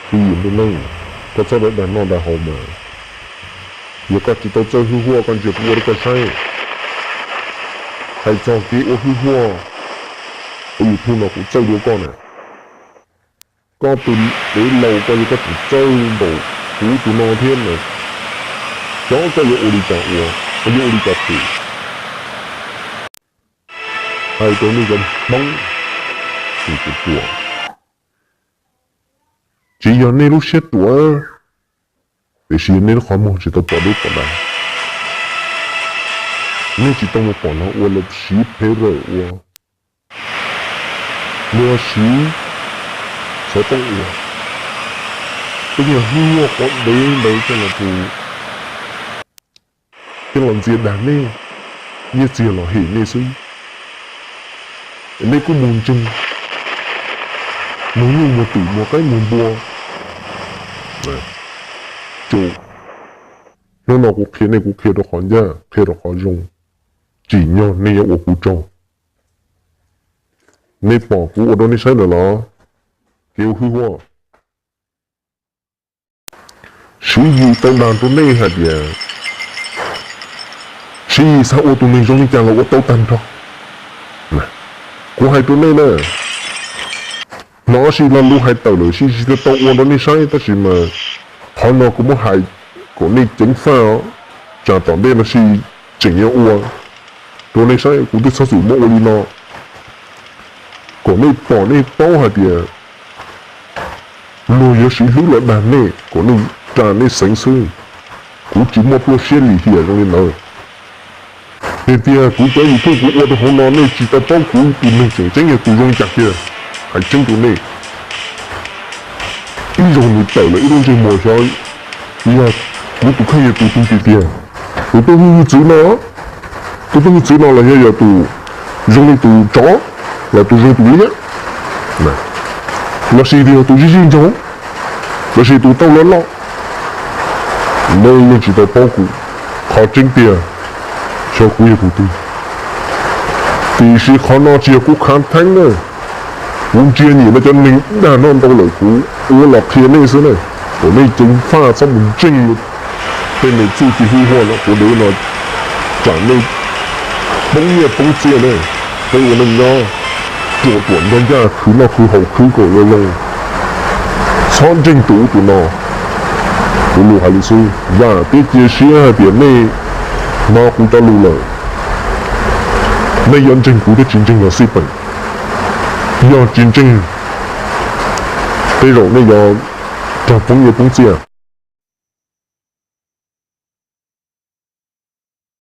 Phooj ywg ntuj neej, koj txhob dag dag noj dag haus mas. Yog koj tsis tau txawj hwj huaj koj ntsia kuv ua rau koj saib. Hais txog kev ua hwj huaj, ua YouTube no kuv txawj dua koj na. Koj tus dev laus koj yog koj tseem txawj npaum kuv tus no thiab na, xyov koj yuav ua li cas ua, koj yuav ua li cas phem. Hais rau nej cov Hmoob tus tus ruam, tsis yog nej lub siab ruam, tiam sis yog nej lub qhov muag tsis tau pom deb pom dav. Nej tsis tau mus pom los ua lawv siv phev rawm ua, luag siv xov tooj ua, tej nyuag hwj huaj quav dev ntawd coj los hu, coj los ntxias dag nej, nyiaj txiag los hem nej xwb. Nej kuj mus ntseeg, muag nyuj muag twm muag qaib muag npua. Hnub no kuv qhia nej kuv qhia rau qhov ncaj qhia rau qhov zoo, tsim nyog nej yuav ua kuv tsaug. Nej pom kuv ua rau nej saib lawm los? Kev ua hwj huaj. Sib yim tau dag rau nej hais tias Sib Yis xav ua tus neeg zoo li cas los ua tau tag nrho. Kuv hais rau nej na, hnov Sib Yis lo lus hais tawm lawm, Sib Yis tsis tau ua rau nej saib, tab sis mas qhov no kuv muab hais kom nej ceev faj os. Tsam tom ntej no Sib Yis tseem yuav ua rau nej saib, kuv twb txhob txwm muab ua li no kom nej pom nej paub hais tias luag yuav siv hlwb los dag nej kom nej ras nej xeev xwb. Kuv tsis muaj pluaj siab lim hiam zoo li ntawd. Tiag tiag kuv cov YouTube kuv ua rau hauv no nej tsis tau paub kuv tus neeg tseem ceeb yog tus zoo li cas kiag. Hais tseeb rau nej, ib zaug nws tawm lawm ib lub ntsej muag xyov yog kuv tus kheej yog tus twg tiag tiag. Tus tuaj hwj txwv no, tus tuaj hwj txwv no los yog yog tus zoo li tus tsov, los tus zoo tus liab, lossis yog tus zij zij ncaug, lossis tus tauj loj loj. Nej yeej tsis tau paub kuv, qhov tseeb tiag xyov kuv yog tus twg. Tiam sis qhov no tsis yog kuv khav theeb na, kuv ntsia nyem no cov neeg dag noj ntau lawm kuv ua los qhia nej xwb na, kom nej ceev faj txhob mus ntseeg tej me txuj ci hwj huaj no ua dev no, tsam nej poob nyiaj poob txiaj na. Peb ua neej nyob ruam ruam ncaj ncaj khwv noj khwv haus khwv kom zoo zoo, txhob ntseeg tus ub tus no. Kuv lus hais li xwb, vam thiab cia siab hais tias nej hnov kuv cov lus lawm, nej yuav ntseeg kuv thiab tsis ntseeg los xij peem. Yog tsis ntseeg, tej zaum nej yuav raug poob nyiaj poob txiaj.